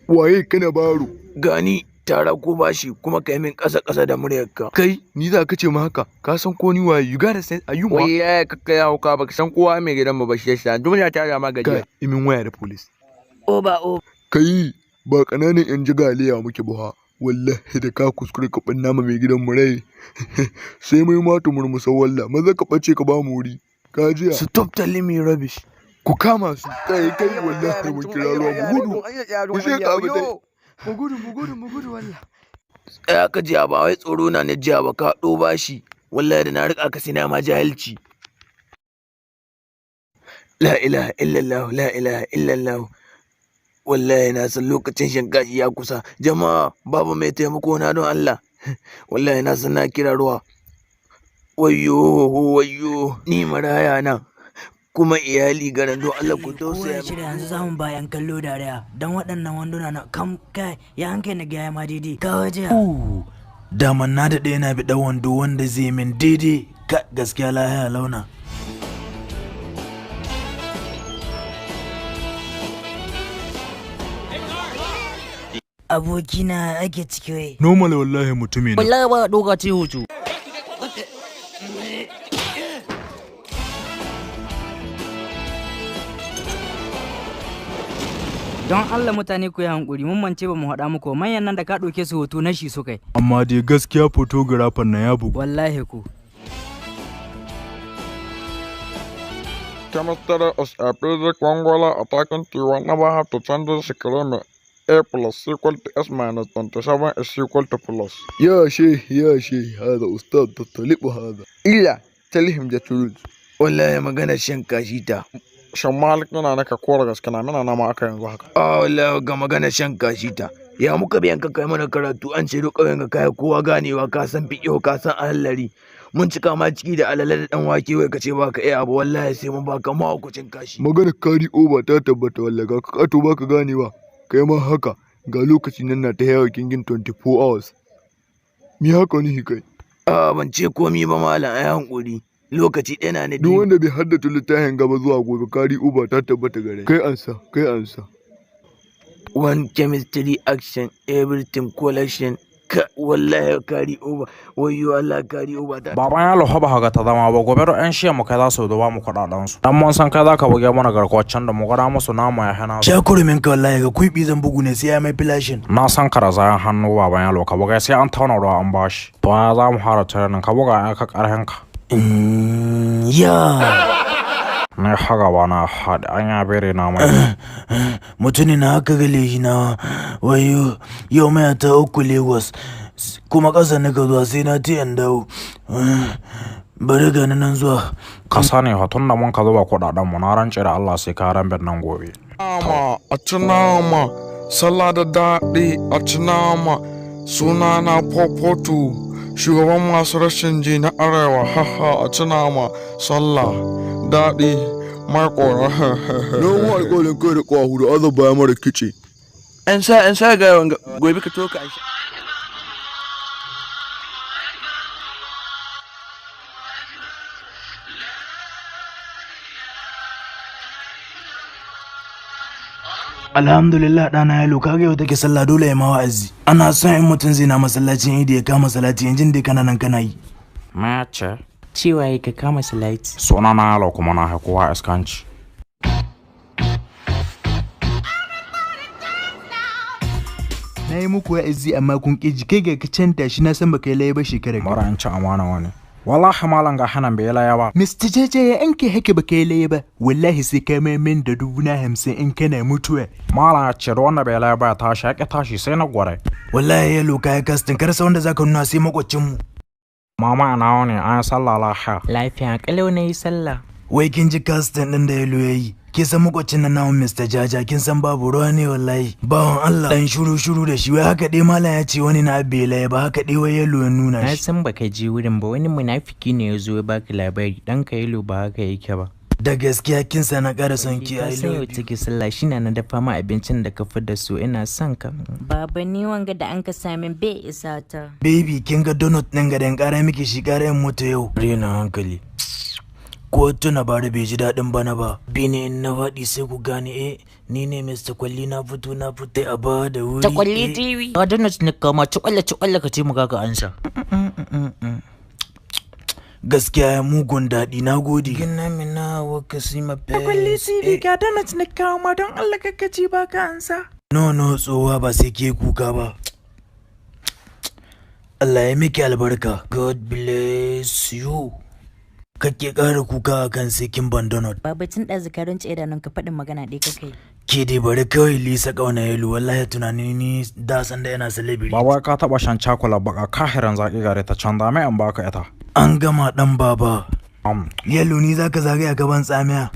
Waye kana baro? Gani tara ko bashi kuma kai min ƙasa ƙasa da muryarka. Kai ni za ka ce ma haka? Ka san ko ni waye? You gotta sense are you Wai yaya ka kai hauka baka san kowa mai gidan mu ba shi yasa duniya ta rama gajiya. Kai imin waya da police. Oba o. Kai ba ƙananan yan jigaliya muke ba. Wallahi da ka kuskure ka ɓanna ma mai gidan mu rai. Sai mai mata murmusa walla maza ka ɓace ka ba mu wuri. Ka jiya. Stop telling me rubbish. Ku kama su kai kai wallahi mun kira ruwa mu gudu. Ku sheka mu dai. Mu gudu mu gudu mu gudu wallah. Tsaya ka jiya ba wai tsoro na na jiya ba ka ɗo bashi. Wallahi da na riƙa ka sai na ma jahilci. La ilaha illallah la ilaha illallah. Wallahi na san lokacin shinkashi ya kusa. Jama'a babu mai taimako na don Allah. Wallahi na san na kira ruwa. Wayyo wayyo ni maraya na. Kuma iyali garan don Allah ku tausaya Kowa shirya yanzu zamu ba yan kallo dariya don waɗannan wanduna na kam kai ya hankali na gaya ma daidai ka waje. Daman na daɗe yana bi ɗan wando wanda zai min daidai ka gaskiya lahiya launa. Abokina ake ciki wai. Normal wallahi mutumi na. Wallahi ba doka ce hutu. Don Allah mutane ku yi hankuri mun mance ba mu haɗa muku manyan nan da ka ɗauke su hoto na shi suka yi. Amma dai gaskiya photographer na ya bugu. Wallahi ku. Chemistry is a basic one attacking to one never have to change the screen. A plus equal to S minus 27 is equal to plus. Ya shehi ya shehi hada ustad tattalibu hada. Illa tell him the truth. Wallahi magana shan kashi ta. Shan malik yana naka kora gaske na mina nama aka yanzu haka. Ah wallahi ga magana shan kashi ta. Ya muka biyan ka kai mana karatu an ce duk ƙauyen ka kai kowa ganewa ka san fiƙiho ka san alallari. Mun cika ma ciki da alale da dan wake wai ka ce baka iya abu wallahi sai mun baka mahaukacin kashi. Magana kari over ta tabbata wallahi ga ka kato baka ganewa. Kai ma haka ga lokaci nan na ta yawa kingin 24 hours. Mi haka ni kai. Ah ban ce komi ba malam ai hankuri. Lokaci ɗaya na na Duk wanda bai haddace littafin gaba zuwa gobe kari uba ta tabbata gare. Kai ansa kai ansa. One chemistry action everything collection ka wallahi kari over wayyo Allah kari over ta. Baban yalo fa ba ga ta zama ba gobe da yan shiya mu kai za su duba mu kuɗaɗen su. Dan mun san kai za ka buge mana garkuwar can da mu gara musu namu ya hana su. Shakurumin ka wallahi ga kuibi zan bugu ne sai ya mai filashin. Na san ka da zayan hannu baban yalo ka buga sai an tauna ruwa an bashi. To ya za mu fara training ka buga ya ka karhin ka. Ya. Na haga ba na haɗe an ya bere na mai. Mutune na haka gale shi na wayo yau mai ta uku Lagos kuma ƙasa nika zuwa sai na ti in dawo. Bari gani nan zuwa. Ka sani fa tun da mun ka zuba kuɗaɗen mu na rance da Allah sai ka rambe nan gobe. Nama a ci nama, sallah da daɗi a ci nama, sunana Popotu, shugaban masu rashin ji na arewa, haha a ci nama, sallah, daɗi, maiko. Noma alƙawarin kai da ƙwahu da azaba ya mara kice. An sa ga wanga gobe ka toka an sha. Alhamdulillah ɗana yalo kaga yau take sallah dole ya ma wa'azi. Ana son in mutum zai na masallacin idi ya kama salati yanzu dai kana nan kana yi. Mace. Cewa ya ka kama salati. Suna na yalo kuma na haikuwa iskanci. Na yi muku wa'azi amma kun ƙi kai ga ka canta shi na san baka yi laye ba shekarar ka. Mara in ci amana wani. Wallahi malam ga hanan bai laya ba. Mr. Jaja ya yanke haka baka yi laye ba wallahi sai ka mai min da 50,000 in kana mutuwa. Malam ya ce wanda bai laya ba ya tashi ya ƙi tashi sai na gware. Wallahi yalo kaya kastin karsa wanda zaka nuna sai makwacin mu. Mama ina wani an sallah lahiya. Lafiya kalau na yi sallah. Wai kin ji kastin ɗin da yalo ya yi. Kin san makwacin nan namu Mr. Jaja kin san babu ruwa ne wallahi. Bawan Allah dan shuru shuru da shi wai haka dai malam ya ce wani na bai laye ba haka dai wai yalo ya nuna Na shi. san baka je wurin ba wani munafiki ne ya zo ya baka labari dan ka yalo ba haka yake ba. Da gaskiya kin sa na ƙara son ki Ka I san yau love you. take sallah shi na dafa ma abincin da ka fi da su ina son ka. Baba ni wanga da an ka sami bai isa ta. Baby kin ga donut ɗin ga dan ƙara miki shi ƙara yin mota yau. Rena hankali. Ko tuna bara bai ji daɗin bana ba. Bene in na faɗi sai ku gane eh Ni ne Mr. Kwalli, na fito na fito a ba da wuri. Ta Kwalli TV. Ga donut ne kama ci kwalla ci kwalla ka ce mu ga ka ansa. Gaskiya ya mugun daɗi, na gode. Gina mina wa ka si ma Ta Kwalli TV, ga donut ne kama don Allah kakkaci ba ka ansa. No no tsowa ba sai ke kuka ba. Allah ya miki albarka. God bless you. Kake ƙara kuka a kan sai kin ban donut. Baba, tun ɗazu ka rance idanun ka, faɗin magana ɗaya kakai. Ke dai bari kawai Lisa ƙauna Yelu, wallahi tunani ni da san da yana celebrity. Baba, ka taɓa shan cakulan baka? Kahiran zaƙi gare ta, canza mai an baka ita. An gama ɗan baba. Yelu, ni zaka zagaya gaban tsamiya.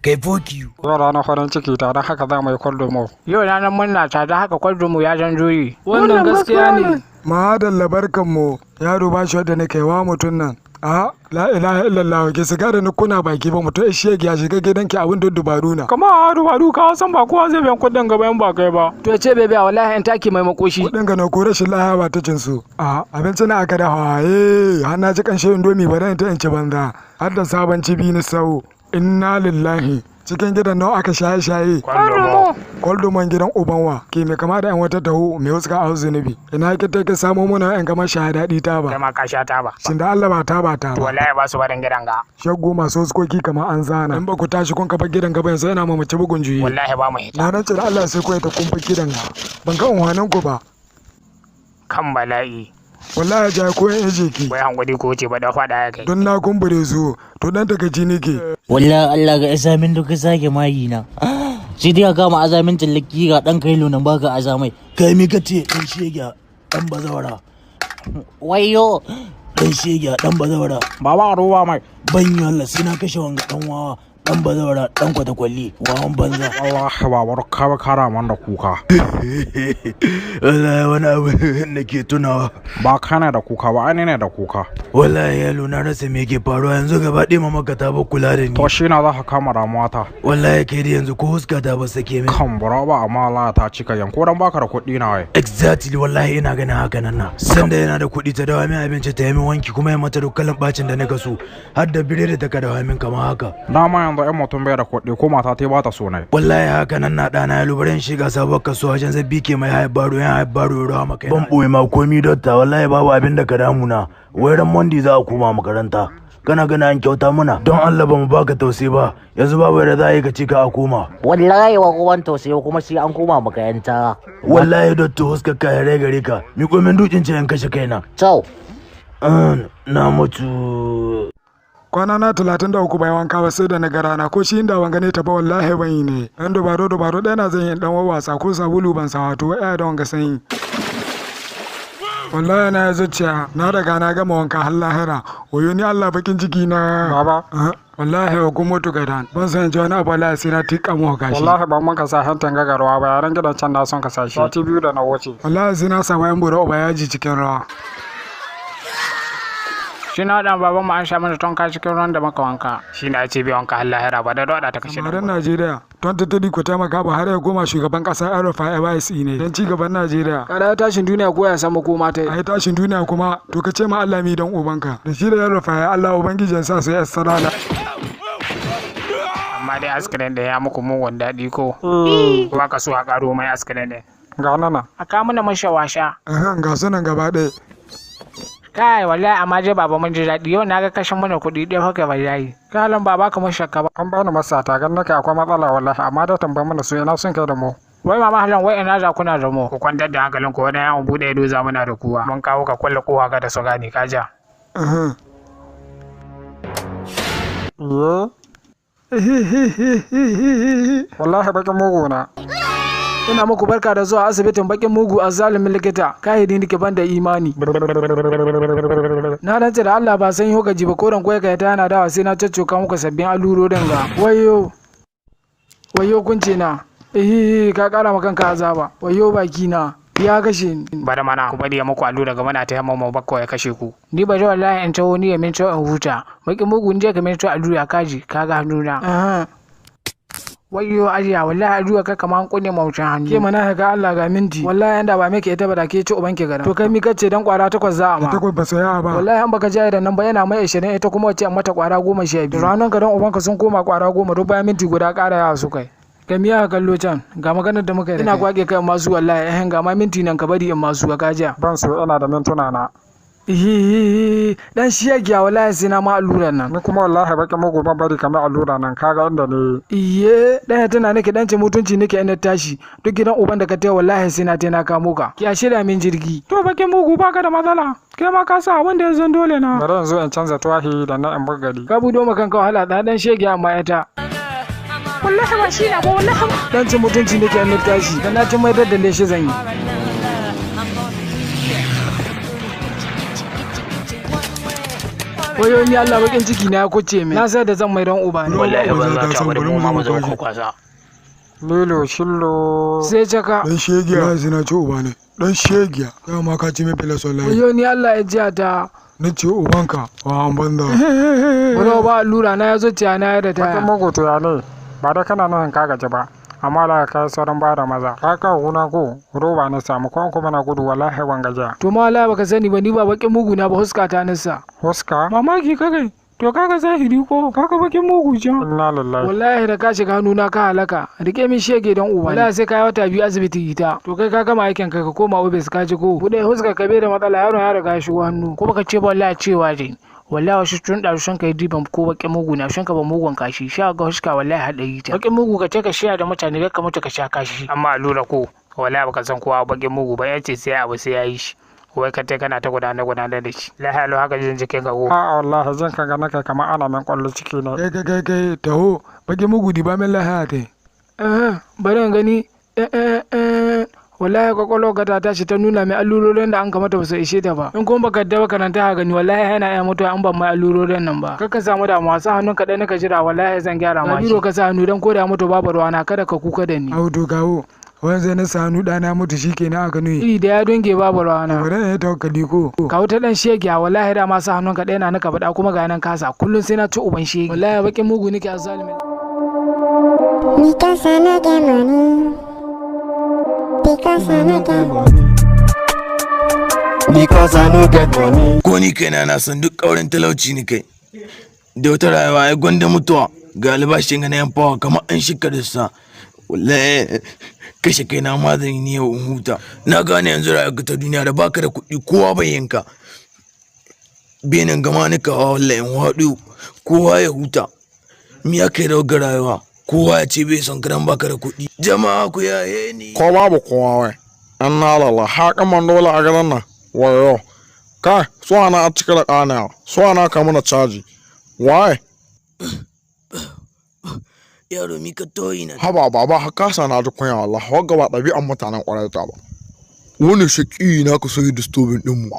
Kai, fuck you. Yau ranar farin ciki ta, don haka za mu yi kwaldomo. Yau ranar murna ta, don haka kwaldomo ya zan juyi. Wannan gaskiya ne. Mahadalla, barkanmu, yaro ba shi wadda nake wa mutum nan. A la ilaha illallah, ke siga da ni kuna baki ba mutum ya ya shiga gidanki abin da dubaru na. Kama a dubaru ka san ba kowa zai biyan kuɗin gaba yan ba kai ba. To ce bebe a wallahi yan taki mai makoshi. Kuɗin ga na ko rashin lahiya ba ta cin su. A abinci na aka dafa, eh har na ji kanshin indomi, ba dan ta in ci banza. Har da sabon cibi ni sau. Inna lillahi. Cikin gidan nawa aka shaye-shaye. Kwaldomo. Kwaldomon gidan ubanwa ke mai kama da yan wata taho mai wasu ka zunubi. Ina ki ta ki samo muna yan gama shaye daɗi ta ba. Kai ma ka sha taba. Shin da Allah ba ta ba ta ba. Wallahi ba su barin gidan ga. Shaggo masu huskoki kamar an zana. In ba ku tashi kun kafa gidan gaba yanzu ina mamaci bugun juyi. Wallahi ba mu hita. Na rance da Allah sai ku ta kun bar gidan ga. Ban ga unhwanin ku ba. Kan bala'i. Wallahi ja ko yan eje ki. Wai hankali ko ce ba da faɗa ya kai. Don na kumbure su to dan takaici nake. Wallahi Allah ga azamin da ka sake mayi na. Sai dai ka kama azamin tallaki ga dan kailo nan baka azamai. Kai mi kace, dan shege dan bazawara. Wayo. Dan shege dan bazawara. Baba, a ruwa mai. Ban yi Allah sai na kashe wanga dan wawa. Dan bazawara dan kwata kwalli wawan banza. Wallahi baba, ka kara man da kuka. Wallahi wani abu nake tunawa. Ba kana da kuka ba, ai ne da kuka. Wallahi Yalo, na rasa me ke faruwa yanzu, gaba ɗaya mamaka ta ba kula da ni. To shi na za ka kama ramuwa ta. Wallahi kai da yanzu ko huska ta ba sake min. Kan bura ba, amma Allah ta cika yanko dan baka da kuɗi na wai. Exactly, wallahi ina ganin haka nan na. Sanda yana da kuɗi ta dawo min abinci, ta yi min wanki, kuma ya mata duk kalan bacin da nika so. Har da biredi ta ka dawo min kamar haka. Dama yanzu ɗan mutum bai da kuɗi ko mata ta ba ta so ne. Wallahi haka nan na ɗana Yalo, barin shiga sabuwar kasuwa wajen zai bike mai haifar baro yan haifar baro ruwa maka. Ban ɓoye ma komi dotta, wallahi babu abin da ka damuna. Wai ran Monday za a koma makaranta. Kana gana an kyauta muna, don Allah ba mu baka tausayi ba, yanzu babu yadda za a yi ka ci ka a koma. Wallahi wa kowan tausayi kuma sai an koma makaranta. Wallahi dotto, huskar ka yare gare ka, miƙo min dukin ce in kashe kaina. Ciao. Na mutu. Kwana na 33 bai wanka ba sai da na ga rana, ko shi inda ban gane ta ba wallahi ban yi ne. Dan dubaro dubaro ɗaya na zan yi dan wawasa, ko sabulu ban sa, wato waya da wanga sanyi. Wallahi na ya zuciya na riga na gama wanka har lahira. Wayo ni Allah bakin ciki na. Baba. Wallahi wa kuma mutu gadan. Ban san ji wani abu, wallahi sai na tika mu gashi. Wallahi ba mun ka sa hantan gagarwa ba, yaran gidan can na son ka sa shi. Sati biyu da na wuce. Wallahi sai na samu yan bura uba yaji cikin rawa. Shi na waɗan baban mu an sha mana tonka cikin ruwan da muka wanka. Shi na ce bai wanka har lahira ba da dauɗa ta kashe. Samarin Najeriya, don tattali ku taimaka ba har ya goma shugaban ƙasa El-Rufai YSE ne don ci gaban Najeriya. Kada ya tashin duniya ko ya samu koma ta A yi tashin duniya kuma to ka ce ma Allah mi don ubanka. Da shi da El-Rufai, Allah Ubangiji ya sa su yi salala. Amma dai askirin da ya muku mugun daɗi ko. Kuma ka so a ƙaro mai askirin ɗin. Ga nana. A kawo mana mashawasha. Ga sunan gaba ɗaya. Kai wallahi amma dai baba mun ji daɗi yau, na ga kashin mana kuɗi ɗaya haka wallahi. Kalan baba kamar shakka ba. An bani masa tagan nake akwai matsala wallahi, amma da tambayi mana su ina sun kai da mu. Wai mama halan, wai ina za kuna da mu. Ku kwantar da hankalin ku, wani yawon buɗe ido za muna da kuwa. Mun kawo ka kwalla kowa ga da su gane ka ja. Wallahi bakin mugu na. Ina muku barka da zuwa asibitin bakin mugu a zalumin likita kahiri nake ban da imani. Na rantse da Allah ba san yi gaji ba, koren kwai kai ta yana dawa sai na caccoka muku sabbin allurorin ga. Wayo. Wayo kunce na. Ehihi, ka kara ma kanka azaba. Wayo baki na. Ya kashe ni. Bari mana ku bari ya muku allura ga mana ta yamma mu bakko ya kashe ku. Ni bari wallahi in taho ni ya min in huta. Bakin mugu ni je ka min allura kaji kaga hannuna. Wayyo ajiya, wallahi allura ka kaman kunne maucin hannu. Ke mana ga Allah ga minti. Wallahi yanda ba miki ita ba da ke ci uban ki garan. To kai mi kace dan kwara takwas za a ma. Takwas ba saya ba. Wallahi an baka jaye da nan ba yana mai 20, ita kuma wace mata kwara 12. Ranan ka dan uban ka sun koma kwara 10, duk bayan minti guda ƙara yawa su kai. Ka miya kallo can ga maganar da muka yi. Ina kwake kai masu wallahi eh ga ma minti nan ka bari in masu ka kajiya. Ban so ina da mintuna na. Ihihihi dan shi ya giya wallahi sai na ma alluran nan. Ni kuma wallahi bakin mugu ban bari kamar allura nan kaga inda ne. Iye dan tana nake dan ce mutunci nake ina tashi duk gidan uban da ka taya wallahi sai na tana kamo ka. Ki ashe da min jirgi. To bakin mugu baka da matsala. Kai ma ka sa abin da ya zan dole na. Bari in zo in canza tuwahi da na in gari. Ka budo ma kanka wahala da dan shege amma ita. Wallahi ba shi na ba wallahi. Dan ce mutunci nake ina tashi dan na ci mai daddale shi zan yi. Wayo ni Allah bakin ciki na ya kuce min. Na sai da zan mai dan uba ne. Wallahi ban za ta bari mu ma mu zo ko kwasa. Lilo shillo. Sai caka. Dan shegiya. Na zina ci uba ne. Dan shegiya. Dama ka ci mai filas wallahi. Wayo ni Allah ya jiya ta. Na ce ubanka wa an banza. Wani ba allura na ya zuciya na ya da taya. Bakin mugu to ya ne. Ba da kana nan ka gaji ba. Amma la ka sauran ba da maza. Ka kawo guna ko roba na samu ko kuma na gudu wallahi ban gajiya. To ma wallahi baka sani ba ni ba bakin mugu na ba huska ta nisa. Huska? Mamaki kakai. To kaga zahiri ko kaga bakin mugu can. Inna lillahi. Wallahi da ka shiga hannuna ka halaka. Rike min shege don uba. Wallahi sai ka yi wata biyu asibiti ita. To kai ka gama aikin ka ka koma ofis ka ji ko. Bude huska ka bai da matsala yaron ya riga ya shigo hannu. Ko baka ce ba wallahi cewa dai. Wallahi wasu tun ɗaru sun kai diban ko bakin mugu na sun ka ba mugun kashi sha ga huska wallahi haɗari ta. Bakin mugu ka ce ka shiya da mutane ka mutu ka sha kashi. Amma allura ko wallahi baka san kowa bakin mugu ba yace sai abu sai ya yi shi. Wai ka kana ta gudanar gudanar da shi. Lahi alo haka jin jikin ka ko. A'a wallahi jin ka ga nake kamar ana min kwallo ciki ne. Kai kai kai kai taho bakin mugu di ba min lahiya tai. Eh bari in gani eh wallahi kwakwalwar ka ta tashi ta nuna mai allurorin da an kamata ba su ishe ta ba in kuma baka da karanta ka gani wallahi yana iya mutuwa an ban mai allurorin nan ba kar ka samu damuwa sa hannun ka ɗaya naka jira wallahi zan gyara ma biro ka sa hannu dan ko da mutu babu ruwana kada ka kuka da ni Au to kawo. Wani zai na sa hannu ɗana mutu shi kenan aka nuyi. Iri da ya donge babu ruwana. Bari in yi tawakkali ko. Kawo ta dan shege a wallahi da ma sa hannun ka ɗaya na naka faɗa kuma ga nan kasa kullum sai na ci uban shege wallahi bakin mugu nake azzalimi. Because I no get money. Because I no get money. Because I no get money. Ko ni kaina na san duk ƙaurin talauci ni kai. Da wata rayuwa ai gwanda mutuwa ga albashin ga na yan fawa kamar an shika da sa. Wallahi kashe kaina ma zan yi yau in huta. Na gane yanzu rayuwa ta duniya da baka da kuɗi kowa bai yanka. Benin gama ni kawa wallahi in waɗu kowa ya huta. Mi ya kai da rayuwa kowa ya ce bai son karan baka da kuɗi. Jama'a ku yaye ni. Ko babu kowa wai. An na lala haƙa mandola a gidan nan. Wayo. Kai, su ana a cike da ƙanawa. Su ana ka mana caji. Waye? Yaro mi ka toyi na. Haba baba haka sa na ji kunya wallahi wagga ba ɗabi'an mutanen ƙwarai ta ba. Wani shaƙi na ka so yi disturbing ɗin mu.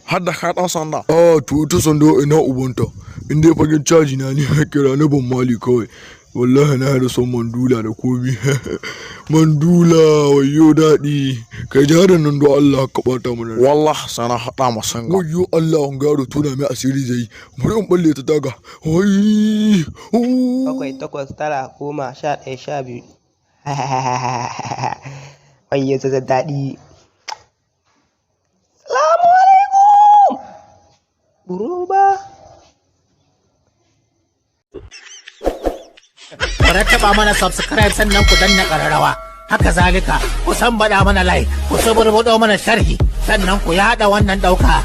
Har da ka ɗan sanda. Ah to ita sanda ina ubanta. In dai fagen caji na ne kira na ban mali kawai. Wallahi na da son mandula da komi. Mandula wayo daɗi. Kai jarin nan don Allah ka ɓata mana. Wallahi sana haɗa ma sanga. Wayo Allah an garo tona mai asiri zai. Bari in balle ta taga. Wai. 7 8 9 10 11 12. Wai yanzu da daɗi. Salamu alaikum. Buruba. Ku rattaba mana subscribe sannan ku danna ƙararrawa. Haka zalika, ku san baɗa mana like, ku suburbuɗo mana sharhi, sannan ku yaɗa wannan ɗauka.